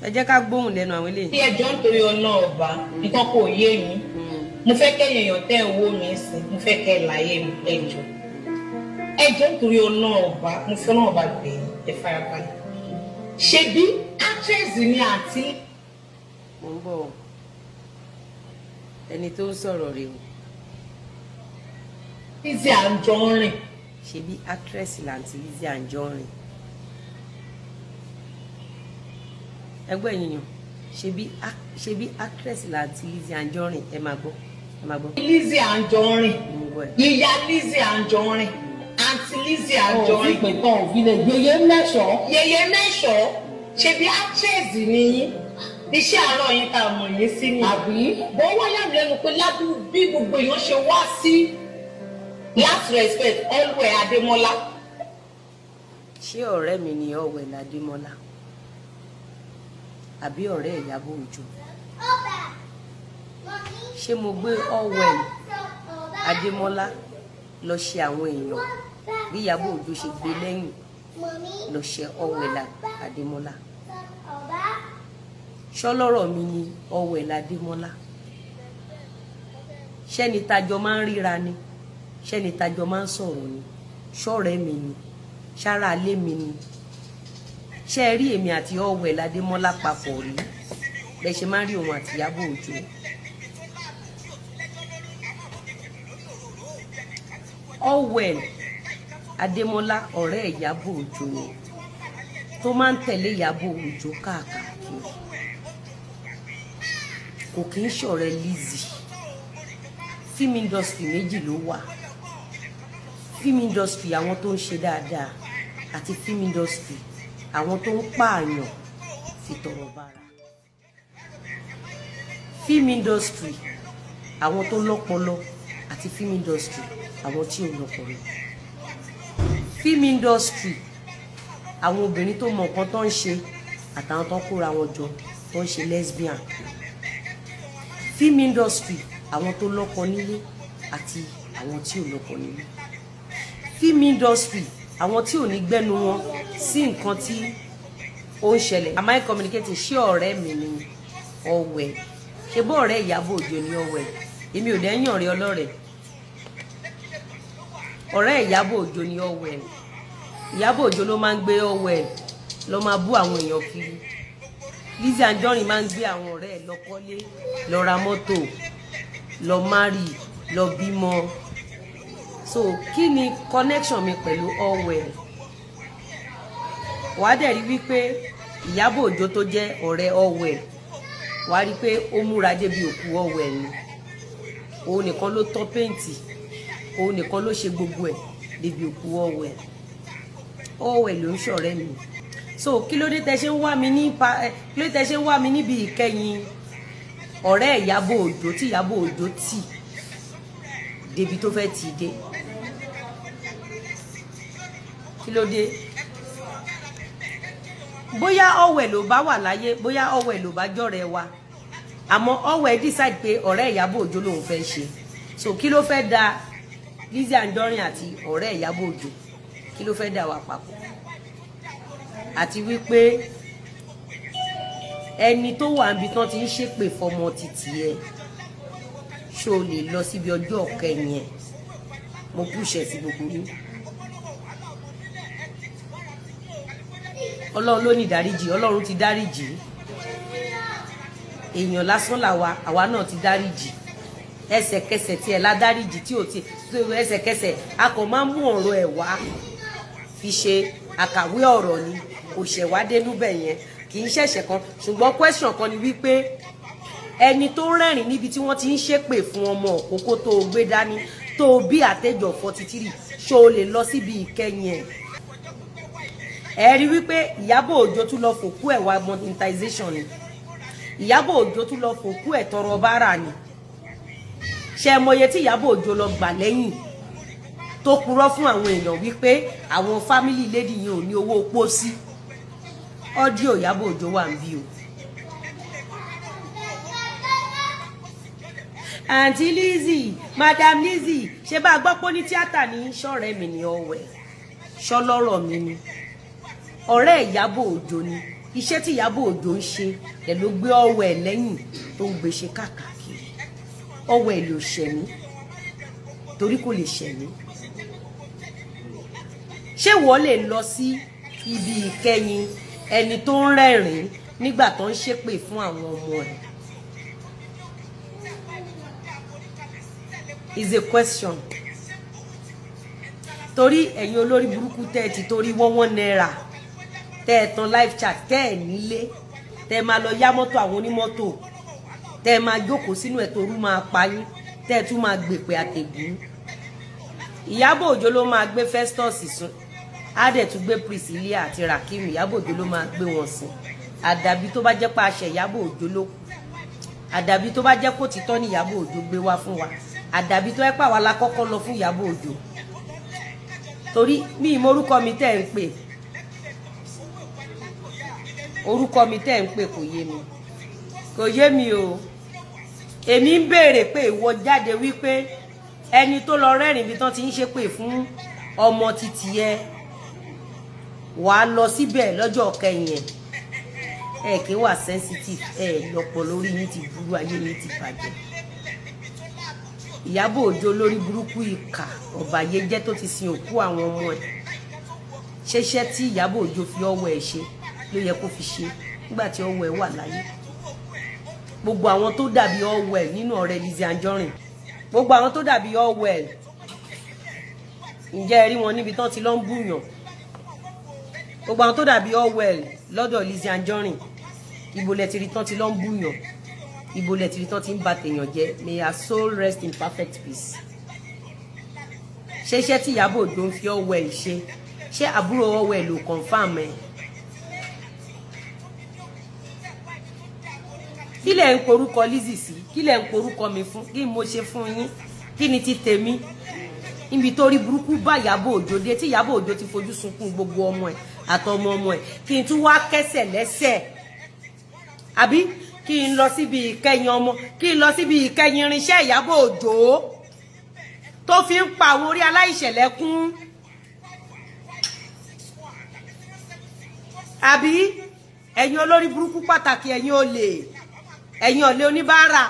Ẹ jẹ́ ká gbóhùn lẹ́nu àwọn eléyìí. Bí ẹjọ́, nítorí Ọlọ́run Ọba, nǹkan kò yé mi. Mo fẹ́ kẹ́yìn èèyàn tẹ́ owó mi sí, mo fẹ́ kẹ́ ẹ láyé mi. Ẹjọ́, ẹjọ́, nítorí Ọlọ́run Ọba, mo fẹ́ Ọlọ́run Ọba bẹ̀yìn, ẹ farabalẹ̀. Ṣebí actress ni àǹtí Mo ń bọ̀ o. Ẹni tó ń sọ̀rọ̀ rèé o. Lizzy Anjorin. Ṣebí actress làǹtí Lizzy Anjorin? Ẹgbẹ́ yìnyín, ṣebí actress làǹtí Lizzy Anjorin? Ẹ máa gbọ́, ẹ máa gbọ́. Lizzy Anjorin. Mo ń gbọ́ ẹ. Ìyá Lizzy Anjorin, àǹtí Lizzy òfin Anjorin. Pè tán òfin lè gbé mẹ́sàn-án. Yèyé mẹ́sọ̀ọ́, ṣebí actress ni yín? Iṣẹ́ àárọ̀ yín tá a mọ̀ yín sí ni. Àbí? Bó wá yà mí lẹ́nu pé ládùú bí gbogbo èèyàn ṣe wá sí last respect Allwell Adémọ́lá. Ṣé ọ̀rẹ́ mi ni Allwell Adémọ́lá àbí ọ̀rẹ́ Ìyábọ̀ Òjó? Ṣé mo gbé Allwell Adémọ́lá lọ ṣe àwọn èèyàn bí Ìyábọ̀ Òjó ṣe gbé lẹ́yìn lọ ṣe Allwell Adémọ́lá? Ṣọlọ́rọ̀ mi ni Allwell Adémọ́lá? Ṣẹ́ni tajọ máa ń ríra ni? Ṣẹ́ni tajọ máa ń sọ̀rọ̀ ni? Ṣọ́rẹ́ mi ni? Ṣára alé mi ni? Ṣé ẹ rí èmi àti Allwell Adémọ́lá papọ̀ rí bẹ́ẹ̀ ṣe máa ń rí òun àti Ìyábọ̀ Òjó? Allwell Adémọ́lá, ọ̀rẹ́ Ìyábọ̀ Òjó ni, tó máa ń tẹ̀lé Ìyábọ̀ Òjó káàkiri. Kò kí ń ṣọ̀rẹ́ Lizzy. Film industry méjì ló wà: film industry àwọn tó ń ṣe dáadáa àti film industry àwọn tó ń pààyàn fi tọrọ bára. Film industry àwọn tó lọ́pọlọ àti film industry àwọn tí ò lọ́pọlọ. Film industry àwọn obìnrin tó mọ nǹkan tó ń ṣe àtàwọn tó ń kóra wọn jọ tó ń ṣe lesbian. Film industry àwọn tó lọ́kọ nílé àti àwọn tí ò lọ́kọ nílé. Film industry àwọn tí ò ní gbẹ́nu wọn sí nǹkan tí ó ń ṣẹlẹ̀. Am I communicating? Ṣé ọ̀rẹ́ mi ni Allwell? Ṣé bọ́ ọ̀rẹ́ Ìyábọ̀ Òjó ni Allwell? Èmi ò dẹ́yìn ọ̀rẹ́ ọlọ́rẹ̀. Ọ̀rẹ́ Ìyábọ̀ Òjó ni Allwell. Ìyábọ̀ Òjó ló máa ń gbé Allwell lọ máa bú àwọn èèyàn kiri. Lizzy Anjorin máa ń gbé àwọn ọ̀rẹ́ ẹ̀ lọ kọ́lé, lọ ra mọ́tò, lọ marry, lọ bímọ. So kí ni connection mi pẹ̀lú Allwell? Wàá dẹ̀ rí wípé Ìyábọ̀ Òjó tó jẹ́ ọ̀rẹ́ Allwell, wàá rí pé ó múra débi òkú Allwell ni. Òun nìkan ló tọ́ paint, òun nìkan ló ṣe gbogbo ẹ̀ débi òkú Allwell. Allwell ló ń ṣọ̀rẹ́ mi. So kí ló dé tẹ́ ṣe ń wá mi ní pa ẹ? Kí ló dé tẹ́ ṣe ń wá mi níbi ìkẹyìn ọ̀rẹ́ Ìyábọ̀ Òjó tí Ìyábọ̀ Òjó tì débi tó fẹ́ tì dé? Kí ló dé? Bóyá Allwell ló bá wà láyé, bóyá Allwell ló bá jọ̀rẹ́ wa, àmọ́ Allwell decide pé ọ̀rẹ́ Ìyábọ̀ Òjó lòun fẹ́ ṣe. So kí ló fẹ́ da Lizzy Anjorin àti ọ̀rẹ́ Ìyábọ̀ Òjó? Kí ló fẹ́ dà wá papọ̀? Àti wípé ẹni tó wà níbi tán ti ń ṣépè fọmọ títì ẹ, ṣó o lè lọ síbi ọjọ́ kẹyìn ẹ? Mo pùṣẹ̀ sí gbogbo yín. Ọlọ́run ló ní ìdáríjì. Ọlọ́run ti dáríjì. Èèyàn lásán làwa, àwa náà ti dáríjì ẹsẹ̀kẹsẹ̀ tí ẹ ládáríjì tí ò ti ẹsẹ̀kẹsẹ̀. A kò máa ń mú ọ̀rọ̀ ẹ̀ wá fi ṣe àkàwé ọ̀rọ̀ ni, kò ṣẹ̀wá dénú bẹ̀ yẹn, kì í ṣẹ̀ṣẹ̀ kan. Ṣùgbọ́n question kan ni wípé ẹni tó rẹ́rìn níbi tí wọ́n ti ń ṣépè fún ọmọ òkókó tó o gbé dání tó o bí àtẹ́jọ́ 43, ṣó o lè lọ síbi ìkẹyìn ẹ̀? Ẹ rí wípé Ìyábọ̀ Òjó tún lọ fòkú ẹ̀ wá monetization ni. Ìyábọ̀ Òjó tún lọ fòkú ẹ̀ tọrọ bárà ni. Ṣe mọye tí Ìyábọ̀ Òjó lọ gbà lẹ́yìn tó purọ́ fún àwọn èèyàn wípé àwọn family lady yìí ò ní owó pósí? Audio Ìyábọ̀ Òjó wà ń bí o. Àǹtí Lizzy, Madam Lizzy, ṣe bá a gbọ́ pé ní tíátà ní ṣọ́ọ̀rẹ́ mi ní ọ̀wẹ̀ ṣọlọ́rọ̀ mi ni ọ̀rẹ́ Ìyábọ̀ Òjó ni. Iṣẹ́ tí Ìyábọ̀ Òjó ń ṣe ẹ̀ ló gbé ọwọ́ ẹ̀ lẹ́yìn tó ń gbé ṣe káàkiri. Ọwọ́ ẹ̀ lè ṣẹ̀mí torí kò lè ṣẹ̀mí. Ṣé wọ́n lè lọ sí ibi ìkẹyìn ẹni tó ń rẹ́rìn-ín nígbà tó ń ṣépè fún àwọn ọmọ ẹ̀? Is a question. Torí ẹ̀yin olórí burúkú tẹ́ ẹ ti torí wọ́n náírà tẹ́ ẹ tan live chat, tẹ́ ẹ nílé, tẹ́ ẹ máa lọ yá mọ́tò àwọn onímọ́tò, tẹ́ ẹ máa jókòó sínú ẹ̀ torú máa pa yín, tẹ́ ẹ tún máa gbèpè àtẹ̀gùn. Ìyábọ̀ Òjó ló máa gbé Festus sùn, á dẹ̀ tún gbé Priscilla àti Rakim. Ìyábọ̀ Òjó ló máa gbé wọn sùn. Àdàbí tó bá jẹ́ pé àṣẹ Ìyábọ̀ Òjó ló kù, àdàbí tó bá jẹ́ kó títọ́ ní Ìyábọ̀ Òjó gbé wá fún wa, àdàbí tó yẹ pé àwa la kọ́kọ́ lọ fún Ìyábọ̀ Òjó. Torí mi ìmọ̀ orúkọ mi tẹ́ ń pè, orúkọ mi tẹ́ ń pè kò yé mi, kò yé mi o. Èmi ń béèrè pé ìwọ jáde wípé ẹni tó lọ rẹ́rìn bí tán ti ń ṣépè fún ọmọ títì ẹ, wàá lọ síbẹ̀ lọ́jọ́ kẹyìn ẹ̀. Ẹ kì í wà sensitive, ẹ lọ́pọ̀ lórí yín ti burú, ayé yín ti bàjẹ́. Ìyábọ̀ Òjó lórí burúkú, ìkà, ọ̀bàyéjẹ́ tó ti sin òkú àwọn ọmọ ẹ̀. Ṣẹṣẹ́ tí Ìyábọ̀ Òjó fi ọwọ́ ẹ̀ ṣe ló yẹ kó fi ṣe nígbà tí ọwọ́ ẹ̀ wà láyé. Gbogbo àwọn tó dàbí ọwọ́ ẹ̀ nínú ọ̀rẹ́ Lizzy Anjorin, gbogbo àwọn tó dàbí ọwọ́ ẹ̀, ǹjẹ́ ẹ rí wọn níbi tán ti lọ ń búyàn? Gbogbo àwọn tó dàbí ọwọ́ ẹ̀ lọ́dọ̀ Lizzy Anjorin, ibo lẹ ti rí tán ti lọ ń búyàn? Ibo lẹ ti rí tán ti ń ba tèèyàn jẹ́? May her soul rest in perfect peace. Ṣé iṣẹ́ tí Ìyábọ̀ Òjó ń fi ọwọ́ ẹ̀ ṣe, ṣé àbúrò ọwọ́ ẹ̀ ló confirm ẹ̀? Kí lẹ̀ ń porúkọ Lizzy sí? Kí lẹ̀ ń porúkọ mi fún? Kí mo ṣe fún yín? Kí ni ti tèmi níbi tó rí burúkú bá Ìyábọ̀ Òjó dé, tí Ìyábọ̀ Òjó ti fojú sunkún gbogbo ọmọ ẹ̀ àtọmọ ọmọ ẹ̀, kí n tún wá kẹsẹ̀ lẹ́sẹ̀, àbí kí n lọ síbi ìkẹyìn ọmọ, kí n lọ síbi ìkẹyìn irinṣẹ́ Ìyábọ̀ Òjó tó fi ń pa àwọn orí aláìṣẹ̀ lẹ́kún, àbí ẹ̀yin olórí burúkú pàtàkì, ẹ̀yin olè, ẹ̀yin ọ̀lẹ oníbàárà.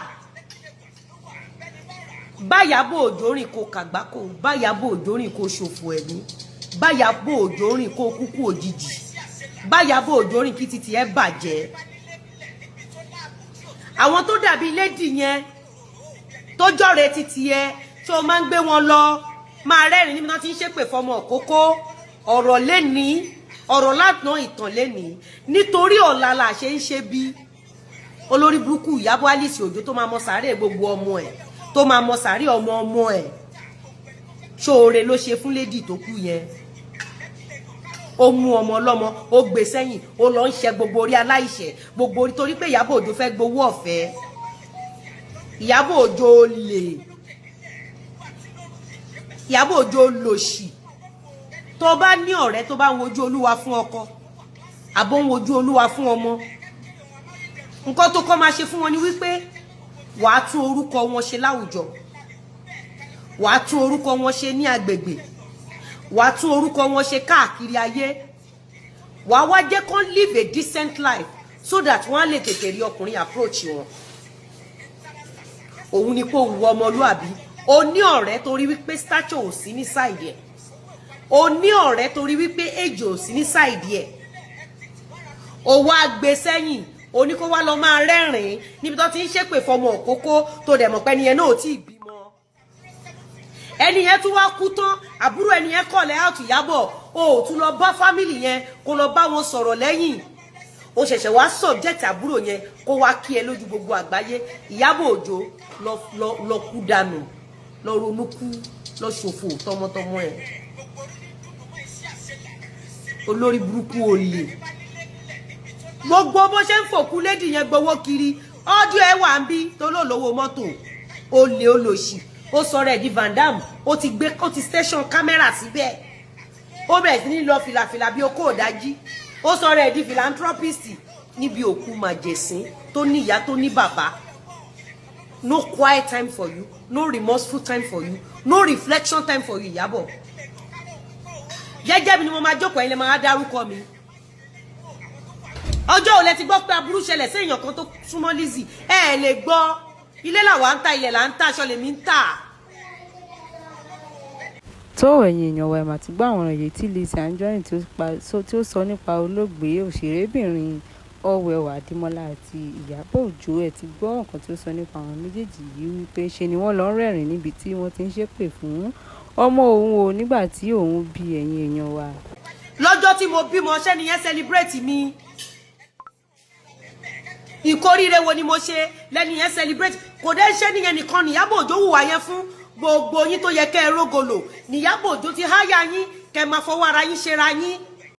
Báyàbọ̀ Òjó rìn kó kàgbákò, báyàbọ̀ Òjó rìn kó ṣòfò ẹ̀mí, báyàbọ̀ Òjó rìn kó kúkú òjijì, báyàbọ̀ Òjó rìn kí títí ẹ bàjẹ́. Àwọn tó dàbí lédì yẹn tó jọ̀rẹ́ títí ẹ tí o máa ń gbé wọn lọ máa rẹ́rìn níbi tí wọ́n ti ń ṣépè fọmọ òkókó. Ọ̀rọ̀ lẹ́ni, ọ̀rọ̀ látàn, ìtàn lẹ́ni, nítorí ọ̀la la ṣe ń ṣe bí olórí burúkú Ìyábọ̀ Alice Òjó tó máa mọ sàárè gbogbo ọmọ ẹ̀, tó máa mọ sàárè ọmọ ọmọ ẹ̀. Ṣóore ló ṣe fún lédì tó kú yẹn? Ó mú ọmọ ọlọ́mọ, ó gbé sẹ́yìn, ó lọ ń ṣe gbogbo orí aláìṣẹ̀, gbogbo orí, torí pé Ìyábọ̀ Òjó fẹ́ gbowó ọ̀fẹ́. Ìyábọ̀ Òjó lè, Ìyábọ̀ Òjó lòṣì. Tó bá ní ọ̀rẹ́ tó bá ń wojú Olúwa fún ọkọ, àbó ń wojú Olúwa fún ọmọ, nǹkan tó kọ́ máa ṣe fún wọn ni wípé wàá tún orúkọ wọn ṣe láwùjọ, wàá tún orúkọ wọn ṣe ní agbègbè, wàá tún orúkọ wọn ṣe káàkiri ayé, wàá wá jẹ́ kán live a decent life so that wọ́n á lè tètè rí ọkùnrin approach wọn. Òun ni kó wu ọmọlúàbí. O ní ọ̀rẹ́ torí wípé stature ò sí ní side ẹ̀, o ní ọ̀rẹ́ torí wípé age ò sí ní side ẹ̀, o wá gbé sẹ́yìn, o ní kó wá lọ máa rẹ́rìn-ín níbi tó ti ń ṣépè fọmọ òkókó, tó dẹ̀ mọ̀ pé ẹni yẹn náà ò tí ì bímọ. Ẹni yẹn tún wá kú tán, àbúrò ẹni yẹn kọ̀lẹ́ out. Ìyábọ̀, o ò tún lọ bá family yẹn kó lọ bá wọn sọ̀rọ̀ lẹ́yìn. O ṣẹ̀ṣẹ̀ wá subject àbúrò yẹn kó wá kí ẹ lójú gbogbo àgbáyé. Ìyábọ̀ Òjó, lọ lọ lọ kú dànù, lọ ronú kú, lọ ṣòfò tọmọtọmọ ẹ. Olórí burúkú, olè. Gbogbo bó ṣe ń fòkú lédì yẹn gbowó kiri, ọdún ẹ wà ń bí tó lò lówó mọ́tò. Olè, olòṣì. Ó sọ̀rọ̀ ẹ̀ di Van Damme. Ó ti gbé, ó ti station camera síbẹ̀, ó bẹ̀rẹ̀ sí ní lọ fìlàfìlà bí okó òdájí. Ó sọ̀rọ̀ ẹ̀ di philanthropist níbi òkú màjèsín tó ní ìyá, tó ní bàbá. No quiet time for you, no remorseful time for you, no reflection time for you. Ìyábọ̀, jẹ́jẹ́ mi ni mo máa jókòó, ẹ̀yin lè máa dárúkọ mi. Ọjọ́ ò lẹ ti gbọ́ pé aburú ṣẹlẹ̀ sí èèyàn kan tó súnmọ́ Lizzy? Ẹ ẹ lè gbọ́. Ilé làwa ń ta, ilẹ̀ là ń ta, aṣọ lèmi ń tà. Tó, ẹ̀yin èèyàn wa, ẹ̀ mà ti gbọ́ àwọn ọ̀rọ̀ yìí tí Lizzy Anjorin tí ó sọ nípa olóògbé òṣèrébìnrin Ọwẹ́wà Adémọ́lá àti Ìyábọ̀ Òjó. Ẹ ti gbọ́ nǹkan tí ó sọ nípa àwọn méjèèjì yìí, wípé ṣe ni wọ́n lọ ń rẹ́rìn níbi tí wọ́n ti ń ṣépè fún ọmọ òun o nígbà tí òun bí. Ẹ̀yin èèyàn wa, Lọ́jọ́ tí mo bímọ, ṣẹ́ni yẹn celebrate mi? Ìkóríire wo ni mo ṣe lẹ́ni yẹn celebrate? Kò dé ṣé nìyẹn nìkan nìyábọ̀ Òjó hùwà yẹn fún. Gbogbo yín tó yẹ kẹ́ ẹ rógolo, nìyábọ̀ Òjó ti háyà yín kẹ́ ẹ máa fọwọ́ ara yín ṣera yín.